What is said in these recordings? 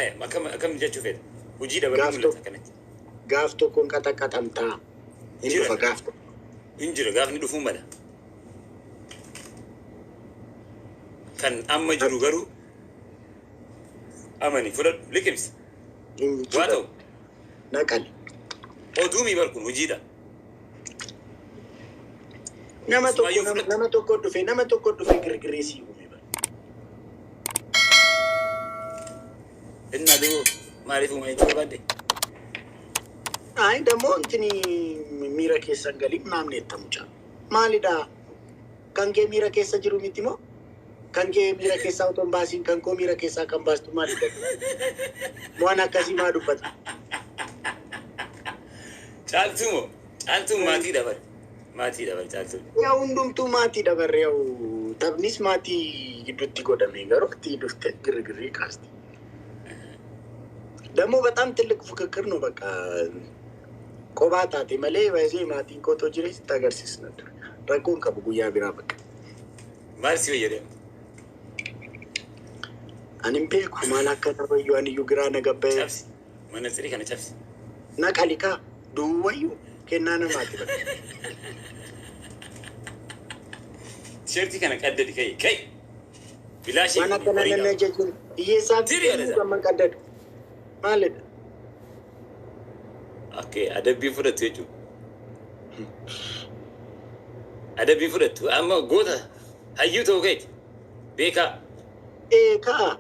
Haaya akkam akkam jechuu feeta? Hojii dabarri Gaaf mul'ata tokko akkanatti. gaaf tokkoon qaxaqaxamtaa hin Jira dhufa gaaf tokko. hin jira gaafni dhufuu mala. Kan amma jiru garuu amani fudhadhu liqimsi. Hin Waa ta'u fudhadhu. Naqali. oduu mii bar kun hojiidha. Nama tokko Ismaayyuu nama fudhatte. nama tokko dhufe nama tokko dhufe girgirrii sii uume bara. Innaa duu maaliif uuma jechuu barbaadde? Ay ደግሞ እንትኒ miira keessan galii naamni itti mucaa. Maalidha? Kan kee miira keessa jiru miti moo? Kan kee miira keessaa otoo hin baasiin kan koo miira keessaa kan baastu maalidha? Waan akkasii maa dubbata? Caaltuu moo? Caaltuun maatii dabar. Maatii dabar caaltuun. Yaa hundumtuu maatii dabarre yaa'u taphnis maatii gidduutti godhame garuu ati dhuftee girgirrii kaasti. ደግሞ በጣም ትልቅ ፉክክር ነው። በቃ qobaa taate malee baay'ee maatiin kootoo jire sitti agarsiisna ture. Rakkoon qabu guyyaa biraa bakka. Maal si fayyadama? Ani hin beeku maal akka taphayyu ani iyyuu giraa na gabba'e. Cabsi. Manatsirii kana cabsi. Naqali kaa duwwayyuu kennaa namaati bakka. Tisheertii kana qaddadi ka'i. Ka'i. Bilaashii Waan kun akkana horii nanna qaba. jechuun hiyyeessaa fi Tiri kennuu jedha. kan man qaddadu. Maalidha? Okay, adabbii fudhattu jechuudha. Adabbii fudhattu. Amma goota hayyuu ta'uu keeti. Beekaa. Ee kaa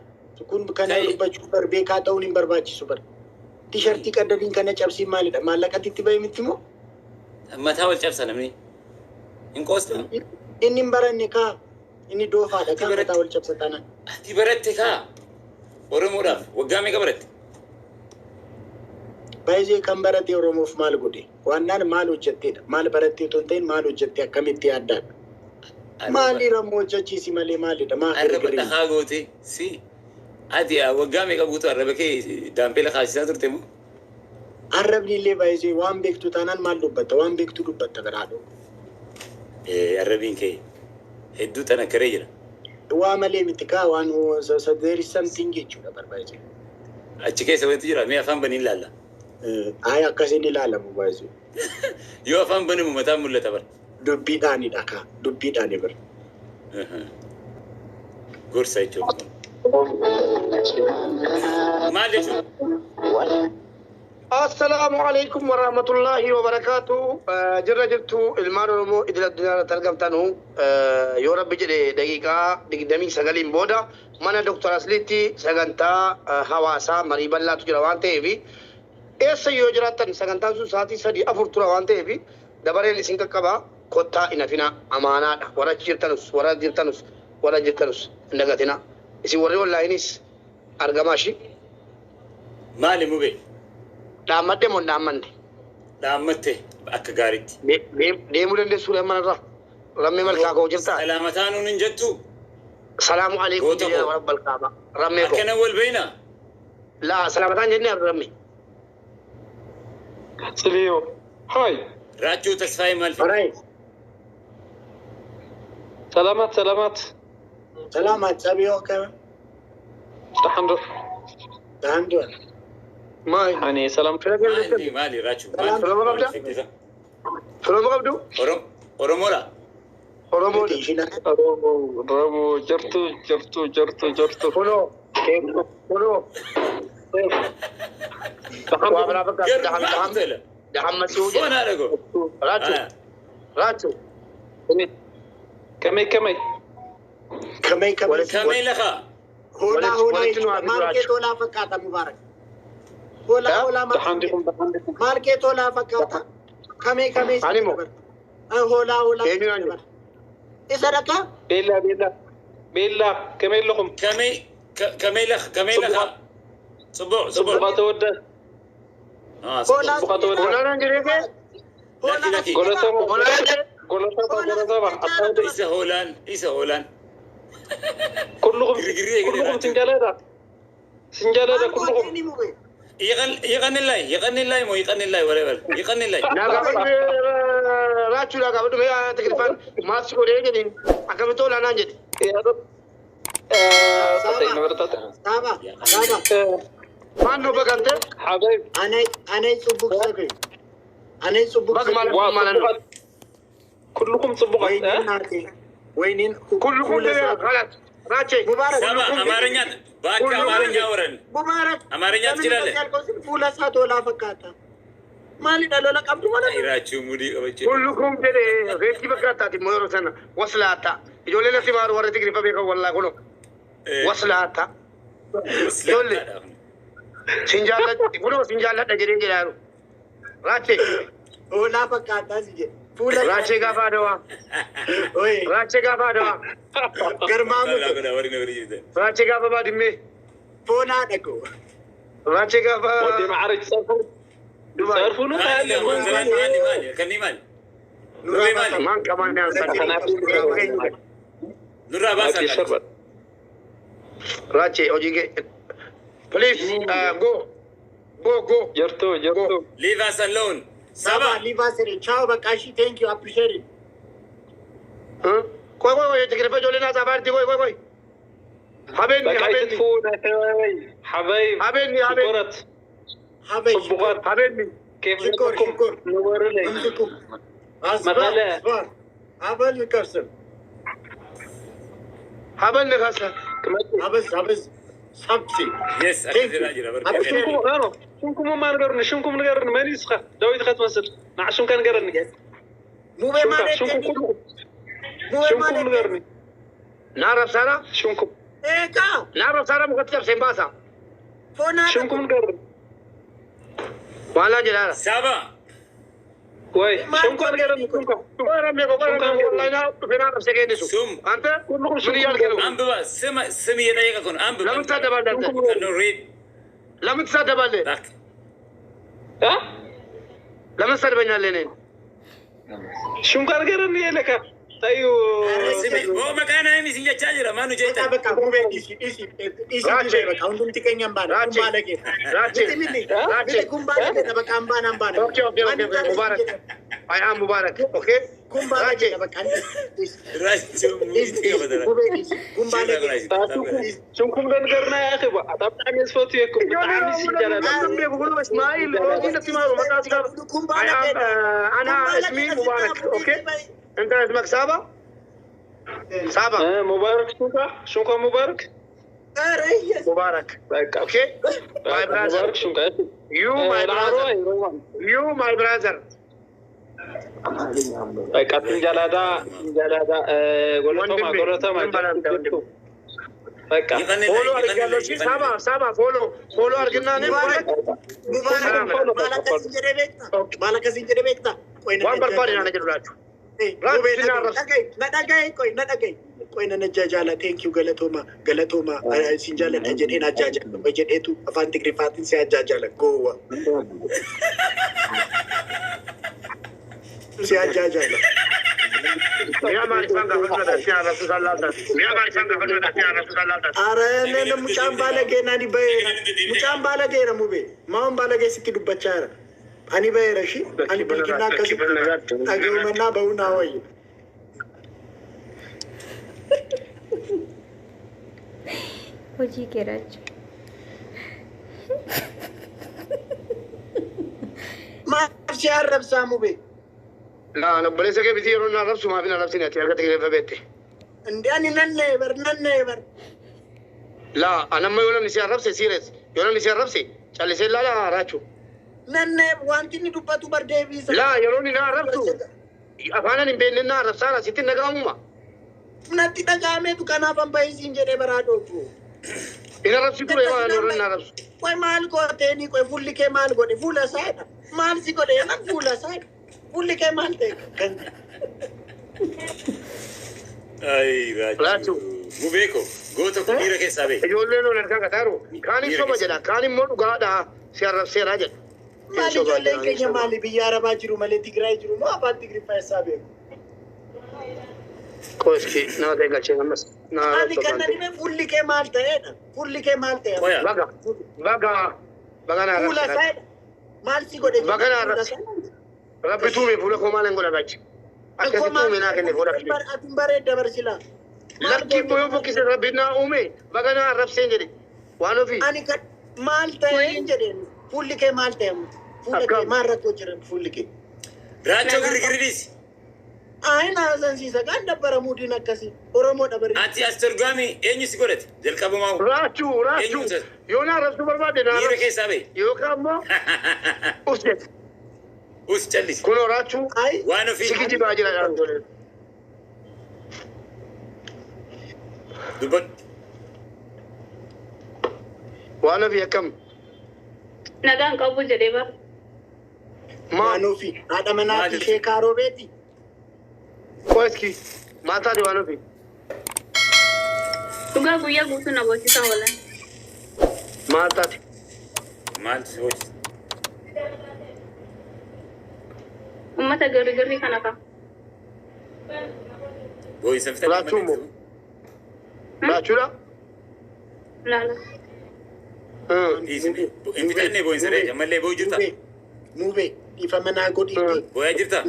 kun kana Ka'i. dubbachuu bar beekaa ta'uun hin barbaachisu bar. Tishartii qaddadiin kana cabsiin maalidha? Maallaqatti itti bahe miti moo? Mataa wal cabsa namni. Hin qoosta. Inni hin baranne kaa inni doofaadha Ati kaa mataa baratte. wal cabsa taanaan. Ati baratte kaa. Oromoodhaaf waggaa meeqa baratte? Baay'ee kan barate Oromoof maal godhe? Waannaan maal hojjetteedha? Maal barattee otoo hin ta'in maal hojjette akkamitti yaaddaadha? Maali rammoo hojjechiisi malee maalidha? Maa Arraba girgirri? dhahaa goote si. Ati waggaa meeqa guutuu arraba kee daampeela kaasisaa turte moo? Arrabni illee baay'ee waan beektu taanaan maal dubbatta? Waan beektu dubbatta biraadho. Arrabiin kee hedduu xanakkaree jira. Waa malee miti kaa waan there is something jechuudha barbaachisa. Achi keessa wanti jira mee afaan baniin laalla. Ayi akkasiin ilaalamu baay'ee. Yoo afaan banamu mataan mul'ata bara. Dubbiidhaanidha kaa dubbiidhaani bara. Gorsa jechuudha. Maal jechuudha? Assalaamu alaikum warahmatullahi wabarakaatu. Jirra jirtu ilmaan Oromoo idil addunyaa irratti argamtanu yoo rabbi jedhe daqiiqaa 29n booda mana Dr. Asliitti sagantaa hawaasaa marii bal'aatu jira waan ta'eef eessa yoo jiraattan sagantaan sun sa'aatii 3 4 tura waan ta'eef dabareen isin qaqqaba kottaa hin hafina amaanaadha warra achi jirtanus warra jirtanus warra jirtanus hin dagatina isin warri onlaayinis argamaa shi. Maali mubee? Dhaammadhe moo hin dhaammanne? Dhaammatte akka gaariitti. Deemuu dandeessuu manarraa? Rammee malkaa koo jirtaa? Salaamataa nuun hin jettuu? Salaamu alaikum Goota jedhee koo. rabbal kaaba. Rammee koo. Akkana wal beeyna? Laa salaamataan jennee rammee. Siliyo. Hi. Raachuu Tasfaayee maal fide? Alright. ሰላማት ሰላማት። ሰላማት ጸቢዮ ከ ተሐምዶ ተሐምዶ Maali? hani ሰላም Fira Maali maali Raachuu? ሰላም Maali? Firooma qabda? Fiddisa. Firooma qabdu? Oromoodha? Oromoodha. ሮሞ ሮሞ ጀርቱ ጀርቱ ጀርቱ ጀርቱ Kunoo. Kunoo. Waa biraa fakkaata. Garuu Daham maal daham. tola? Daham masuu Foon jedha. haadha koo. Raachuu. Raachuu. ከመይ ከመይ ከመይ ከመይ Kamee lafa? ሆላ ሆላ walitti nu haa fidu ማርኬት Raachuu. ሆላ ፈቃታ ሙባረክ ሆላ ሆላ ተሐምዲኩም ተሐምዲኩም ማርኬት ሆላ ፈቃታ ከመይ ከመይ Ani moo? ሆላ ሆላ Eenyu naan jedhu? ኢሰደካ ቤላ ቤላ ቤላ ከመይ ኣለኹም Kamee kamee lafa? Kamee lafa? ጽቡቅ ጽቡቅ. ጽቡቃ ተወደ ሆላ ጽቡቃ ተወደ Hoolaa naan jedhee kee? ሆላ Laki laki. ጎለሰባ Hoolaa naan jedhee? ጎለሰባ ጎለሰባ ኣታወደ Isa hoolaan isa hoolaan. ኩልኩም Girgirri eegale ኩልኩም Raachuu. ስንጃለዳ ስንጃለዳ ኩልኩም ይቀንላይ ይቀንላይ ሞ ይቀንላይ ወረበል ይቀንላይ Naa gaafadhu raachuu naa gaafadhu mee Tigriffaan maal si godhee jedhiin akkamitti hoolaa naan jedhe. ሳባ ሳባ ማነው በግ አንተ? حبايب አነ ጽቡቅ ሰገኝ አነ ጽቡቅ በግ ማለት ምን ማለት ነው? كلكم ጽቡቃት ወይኔ እናቴ ወይኔን ኩልኩም ኸላስ ራቼ ሙባረክ ሰባ አማርኛ እባክህ አማርኛ ወረን ሙባረክ አማርኛ ትችላለህ? fuula isaa tola fakkaata maalidha lola qabdu mana Raachuu mudii qabachuu. ኩልኩም jedhe reetti fakkaataati immoo yeroo sana waslaata ijoollee natti maaru warri Tigirifa beekan wallaa kuno waslaata ijoollee sin jaalladha kunoo sin jaalladha jedhee jedhaaru raachee hoolaa fakkaataa si jedhe fuula raachee gaafa adawaa oye raachee gaafa adawaa garmaamu raachee gaafa baadimmee foonaa dhaqo raachee gaafa ወዲ ማዕረግ ሰርፉ Dubaay ሰርፉ ነው ታያለህ። ማን ከማን ያንሳል? አብዲ ሸርበት ራቼ hojii kee please go go go ጀርቶ ጀርቶ Leave us alone. ሰባ ሰባ ሊቫስሪ ቻው በቃ እሺ thank you appreciate ቆይ ቆይ ቆይ የትግሪፈ ijoollee naa tsaafaarti ቆይ ቆይ ቆይ ሀቤኒ በቃ ሀቤኒ ይትፉን حبايب ሀቤኒ ሀቤኒ ሽኮረት ሀበይ ጽቡቃት ሀቤኒ كيف ሽኮር لكم ሽኮር نور لي امسكم اصبر መቀለ። اصبر አበል ከብስም ሀበል ንካሰ አበዝ አበዝ ሰብሲ Yes, Thank you. ሽንኩም ኖ ሽንኩም ማ ንገሩኒ ሽንኩም ንገሩኒ መን እዩ ስኻ ዳዊት ኸ ትመስል ንዓ ሽንካ ንገረኒ ሙቤ ማለት ሽንኩም ኩልኩም ሙቤ ሽንኩም ማለት ንገሩኒ ና ረብሳራ ሽንኩም ኤካ ና ረብሳራ ሙከት ጨብሴን ባሳ ፎና ሽንኩም ንገሩኒ ዋላ ጀላላ ሰባ ወይ ሽንኳ ንገረኒ ሽንኳ ስም አንተ ኩልኩም ምን እያልክ ነው? አንብባ ስም ስም እየጠየቀ እኮ ነው። አንብብ። ለምን ትሳደባለህ አንተ? No, read. ለምን ትሳደባለህ? እባክህ። እ ለምን ትሰድበኛለህ እኔን? ሽንኳ ንገረኒ የለካ ታዩ ስም ኦ መቃና ሚስንጀቻ ጅራ ማኑ በቃ ጀታ በቃ ሙቤ ዲሲ ዲሲ ዲሲ ራቼ። በቃ ሁንዱምቲ keenya ባለ ራቼ። ኩምባለጌ ራቼ። ራቼ። ኩምባለጌ በቃ አምባን አምባን ኦኬ ኦኬ ኦኬ ሙባረክ አይ አም ሙባረክ ኦኬ ኩምባለጌ ራቼ በቃ ራቸው ሙዲ ቀበተራ ሙቤ ዲሲ ኩምባለጌ ሽንኩም ለንገርና ያ ኺ ብጣዕሚ ዝፈትየኩም ብጣዕሚ ሲጀላላ እስማኤል ኩምባለጌ أنا اسمي مبارك okay انت اسمك سابا سابا ሙባረክ ሽንኳ ሽንኳ ሙባረክ ኧረ ኢየሱስ مبارك በቃ okay my brother ሙባረክ ሽንኳ you my brother you my brother በቃ ትንጀላዳ ትንጀላዳ ጎለቶማ ወንድሜ፣ ጎለቶማ ምን በላንተ ወንድሜ? በቃ follow አድርጋለሁ። እሺ ሳባ ሳባ follow follow አድርግና እኔ ሙባረክ ሙባረክ follow ማለከሲን ጀደ ቤክታ ማለከሲን ጀደ ቤክታ ቆይ waan barbaade na jedhulaችሁ ቆይ ነደገይ ቆይ ነነጃጃላ thank you galatoomaa galatoomaa sin jaaladha jedheen ajaajaala ቆይ jedheetu afaan Tigrifaatiin si ajaajala gowwa si ajaajala አረ እኔ mucaan baalagee nani baheera mucaan baalageera mube maawun baalagee sitti dubbachaa jira ani baheera shi ani bilginaa akkasitti dhaga'umannaa bahuu naa wayya Hojii keeraachuu. Maaf si arrabsaa mube Obboleessa kee miti yeroo na arrabsu maaf hin arrabsine ati harka Tigreeffa beekte. እንዴ ani nanne bar nanne bar Laa anamma yoo namni si arrabse serious yoo namni si arrabse callisee laala raachu. nanne wanti inni dubbatu bar deebiisa Laa yeroo inni na arrabsu afaanan hin beekne na arrabsaara sitti hin dhaga'amuma. natti dhaga'ameetu kanaaf an bahisiin jedhee baraa dhooftu Hin arrabsi ture waan yeroo inni arrabsu. ቆይ maal gooteeni ቆይ fuulli kee maal godhe fuula isaadha maal si godhe nan fuula isaadha fuulli kee maal ta'e kan Ay raachuu Mubeeko goota kun dhiira keessaa beeku. Ijoolleen ol harkaa kataaru kaan soba jedha kaan immoo dhugaadha si arrabseera jedha. maal ijoolleen keenya maali biyya arabaa jiru malee Tigraay jiru moo afaan Tigriffaa isaa beeku Qoski nama ta'e galchee ammas. Ani kan na dhibe fuulli kee maal ta'eedha fuulli kee maal ta'e Qoya. Baga baga baga na fuula arrabse. isaadha maal si godhe Baga na arrabse. Rabbi tuume fuula koo maal hin godha gaachi. Akkasi tuume naa kenne fuula kee. Atin bareedda barsilaa Lakki immoo yoo fokkise rabbi naa uume baga na arrabseen jedhe waan ofii. ani kan Maal ta'e hin jedheen fuulli kee maal ta'e amma? Fuula kee maal rakkoo jira fuulli kee? Raachoo girgirri dhiisi. Ayi na hasansiisa kan dabbara muudiin akkasii Oromoo dabarri. Ati as torgaami eenyu si godhate? Jalqabumaa Raachuu raachuu yoo na arrabsuu barbaadde na miira arrabsi keessaa bahi. yookaan immoo us jedhe. Us callisi. Kunoo raachuu Ayi Waan ofii si kijibaa jira dhaantolee. dubbadhu. Waan ofii akkam Nagaan qabu jedhee bara. Maal waan ofii haadha manaa Maal ishee kaaroo beeti. qo'iski maal taate waan ofii? Dhugaa guyyaa guutuu na boosisaa oolan. Maal taate? Maaltu si hojjeta? Uummata girgirri kana fa'a. Boo'insa fixadhu Raachuu immoo. Raachuudha? Laala. Hin fixanne boo'insa reeja ammallee boo'u jirta? Mubee mubee dhiifa manaa godhiitti Boo'aa jirta?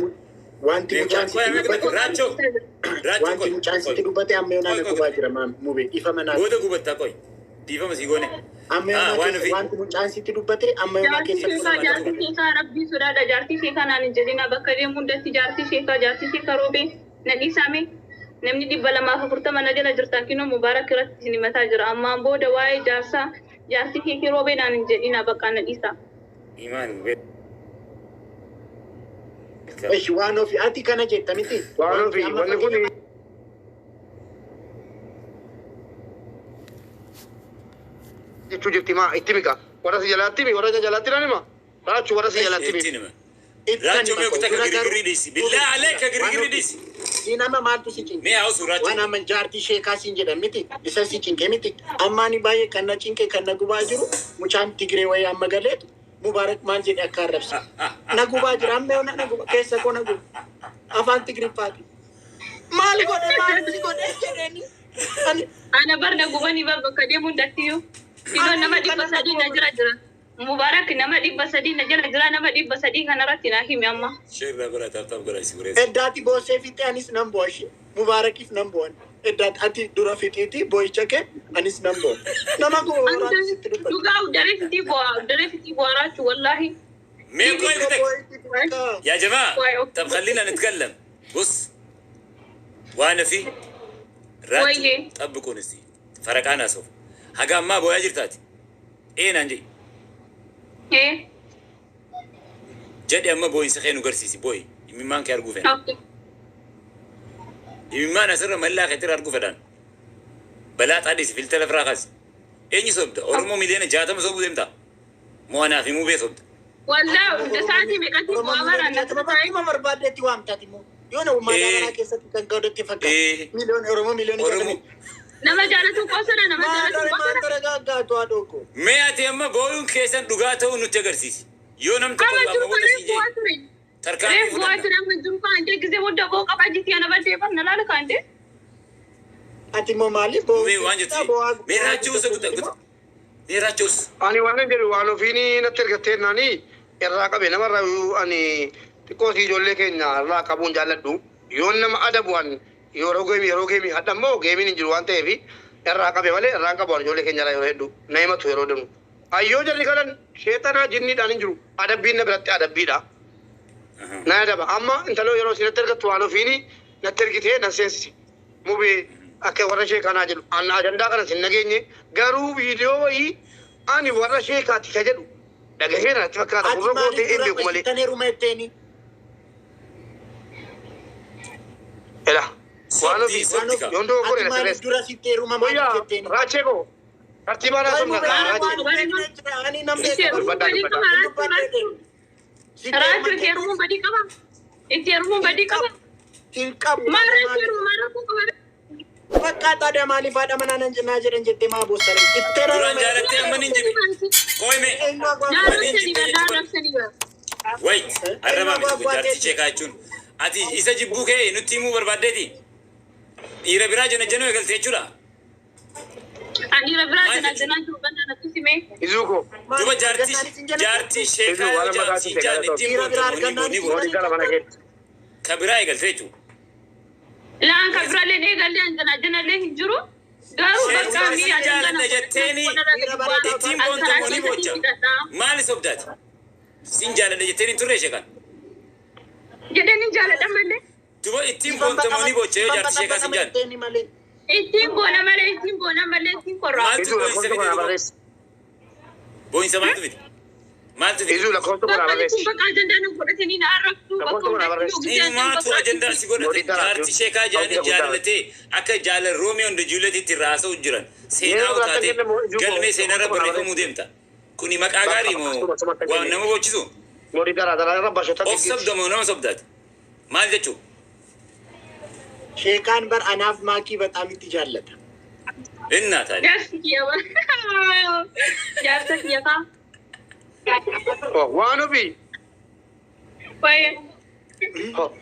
wanti mucaan sitti dubbate Raachoo raachoo wanti mucaan sitti dubbate amma yoonaa na gubaa jira maam mubee dhiifa manaa Booda gubattaa qoy. Dhiifama sii goone. amma Ah, yoonaa waan keessa ofii. wanti mucaan sitti dubbate amma yoonaa Jaartii keessa sheekaa jaartii sheekaa rabbii sodaadha jaartii sheekaa naan hin jedhina bakka deemu hundatti jaartii sheekaa jaartii sheekaa roobee na dhiisame namni 240 na jala jirtan kinoo mubaarak irratti isin himataa jira ammaan booda waa'ee jaarsaa jaartii sheekii roobee naan hin jedhina bakka na dhiisa. Imaan Eshi waan ofii ati kana jetta miti. Waan ofii wanni kun jechuu jirti maa itti mika warra si jalaatti himi warra si jalaatti naan hima raachuu warra si jalaatti himi. Ittiin hima. Raachoo mee kutaa ka girgirri dhiisi. Billaa alee ka girgirri dhiisi. Si nama maaltu si cinqe? Mee haasuu raachoo. Waan amma jaartii sheekaa siin jedhan miti. Isa si cinqe miti. Amma ani baay'ee kan na cinqe kan na gubaa jiru mucaan Tigree wayii amma galeetu Mubaarak maal jedhe akka arrabsa. Na gubaa jira amma yoona na guba keessa koo na guba. Afaan Tigriffaati. Maal godhe maal si godhe jedheeni. Ani Ana bar na gubanii bar bakka deemu hundattiyyuu. Kinoo nama 300 na jira jira. Mubaarak nama 300 na jala jira nama 300 kanarratti naa himi amma. Sheerraa godhaa taaptaap godhaa isi gureessa. Eddaati boossee fixee anis nan bu'a ishee. Mubaarakiif nan bu'an. Eddaati ati dura fixiiti boo'icha kee anis nan bu'a. Nama guba waraabsi sitti dubbata. Dhugaa daree fitii bu'aa daree fitii bu'aa raachuu wallaahi. Mee qoy kutaa. يا جماعة واي، أوكي. طب خلينا نتكلم بص وانا في راتب وي. طبقوا نسي فرقانا سوف حقا ما بويا جرتاتي ايه نانجي Ee. جدي اما بوين سخين وقرسيسي بوي يمي كي ارجو فين Okay. يمي ما نسر ملا خيتر ارجو فدان بلا تاديس في التلف راقص ايني صوبدا اورمو مليون جاتم صوبو دمتا مو انا في مو بي صوبدا Wallaahi sa'aatii meeqatti bu'aa bara na Nama barbaaddeetti waamtaati immoo. Yoo nama magaalaa keessatti kan godhatti fakkaata. Eh. Miliyoon Oromoo miliyoona Oromoo. Nama jaalatu qoosana nama jaalatu Maal qoosana. maal gaaggaatu haadhoo koo. Mee ati amma booyuun keessan dhugaa ta'uu nutti agarsiisi. Yoo nam tokko Amma jiru amma reef booda bu'aa ture. tarkaanfii Reef bu'aa fudhanna. ture amma jiru kaante gisee booda boo qaba jiti ana baddee bar na laala kaante. Ati immoo maaliif Mee waan jettu mee raachuu isa guutaa guutaa. Mee raachuus. Ani waan hin jedhu waan ofiin natti ergattee naani irraa qabe namarraa yoo ani xiqqoo si ijoollee keenya irraa qabuun jaalladhu yoo nama adabu an yeroo geemii yeroo geemii hadha immoo geemiin hin jiru waan ta'eef irraa qabe malee irraan qabu an ijoollee keenya irraa yeroo hedduu na himatu yeroo danu. Ayyoo jarri kanan sheexanaa jinniidhaan hin jiru adabbiin na biratti adabbiidha. Na adaba amma intaloo yeroo isin natti ergattu waan ofiin natti ergitee na seensisi. Mubee akka warra sheekanaa jedhu an ajandaa kana sin nageenye garuu viidiyoo wayii ani warra sheekaati ka jedhu dhagaheera natti fakkaata Ati gurra maaliif gootee hin dura beeku malee. tan heeruma jetteeni? Ela waan Sobdii ofii sobdi ka. yoon dogoggore Ati na maaliif sirreessa. dura sitti heeruma maaliif Wayyaa jetteeni? raachee koo tartiibaan haasofna kaa raachee. Ani nam Itti heerumuun badii qaba raachuu raachuu. Raachuu itti heerumuun badii qaba. Itti heerumuun badii qaba. Hin qabu. Maal raachuu heeruma maal rakkoo qaba? Fakkaata adda maaliif haadha manaa nan naa jedhan jettee maa boossare? Itti Duraan jaalattee amma ni jibe. Qoy mee. Naa rabsanii bar naa rabsanii bar. Wait. Arrabaa miti kun jaartii sheekaa jechuun. Ati isa jibbuu kee nutti himuu barbaaddeeti. Dhiira biraa jana januu eegalte jechuudha. Ani dhiira biraa jana janaa jiru banna natti simee. Izuu koo Duba jaartii jaartii sheekaa yoo jaartii jaan ittiin Dhiira biraa boontamu ni argannaan booni Horii gara mana keetti. Ka biraa eegalte jechuudha. Laan kan biraallee eegallee an jana janallee hin jiru. Garuu Sheekaa bakka si mi'a jaaladha jetteeni ittiin boontamoo ni boocha. Maali sobdaati? Sin jaaladha jetteen hin turre sheekaan. Jedheen hin jaaladha malee. Duba ittiin boontamoo ni boocha yoo jaarti sheekaa sin jaaladha. Malee. Ittiin boona malee, ittiin boona malee, ittiin korraa. Maaltu Izuu boo'insa lakkoofsa fide kana duba? barreessi. Boo'insa maaltu fide? Maaltu fide? Izuu lakkoofsa kana Bakka barreessi. ittiin bakka ajandaa nu godhatanii na arrabsu. Bakka Lakkoofsa kana hundatti barreessi. Maatu ajandaa si godhate jaarti sheekaa jaanii jaalatee akka jaalala Roomiyoo and Juuliyeetitti raasa'u jiran seenaa utaatee galmee seenarra barreeffamuu deemta. Kuni maqaa gaarii moo waan nama boochisu? Mootii garaa garaa irra bashota Of sobda moo nama sobdaati? Maal jechuu? Sheekaan bar anaaf maakii በጣም itti jaallata. Innaa taane. Jaarsi kiyya jaarsa kiyya kaa. Waan ofii. Waayee.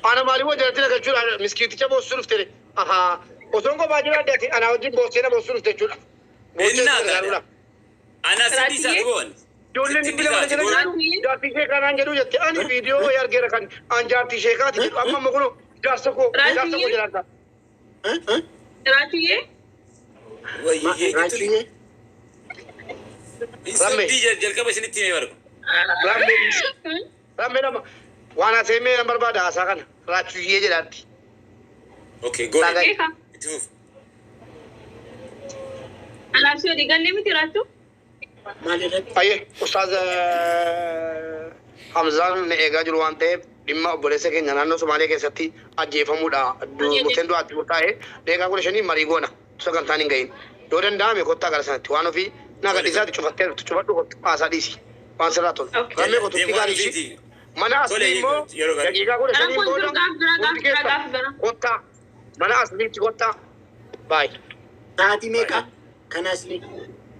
Ana maaliif wajjin jechuudha miskiiticha boossuu dhufte. Ahaa. Osoon kophaa jiraadde ati anaa wajjin boossee na boossuu dhufte jechuudha. Innaa taane. Anaa sitti isaa duboon. Ijoolleen Sitti dhibbi lama isaa jala duboon. jiru jaartii sheekaa naan jedhu jette ani viidiyoo argeera kan an jaartii sheekaati jedhu amma amma kunoo jaarsa koo jiraata. Raachuyyee. Wayyee jechuudha. Raachuyyee. Sobdii jalqaba isinitti himee bargu. Rammee rammee nama waan haasa'ee nan barbaada haasaa kana raachuyyee jedhaatti. Okay, go ahead. Eekaa. Itti fufu. Anaaf si olii gallee miti raachuu. Maal irratti? Ayyee ustaaz Hamzaan na eegaa jiru waan ta'eef dhimma obboleessa keenya naannoo Somaalee keessatti ajjeefamuudha. Murteen du'aatti murtaa'e daqiiqaa 15 marii goona sagantaan hin gahin. Yoo danda'ame kottaa gara sanatti waan ofii naa gadhiisaati cufattee dhuftu cufadhu kottu haasaa dhiisi waan sirraa tolu. Okay. Rammee kottu Deemu gaarii ishii. ofiiti. Mana Tole, asii immoo yeroo gaarii. daqiiqaa 15 Rakkoon booda jiru gaaf bira, gaaf hundi bira, keessa gaaf bira. kottaa mana asliitti kottaa baay'ee. Sa'aatii meeqa? Kan asli.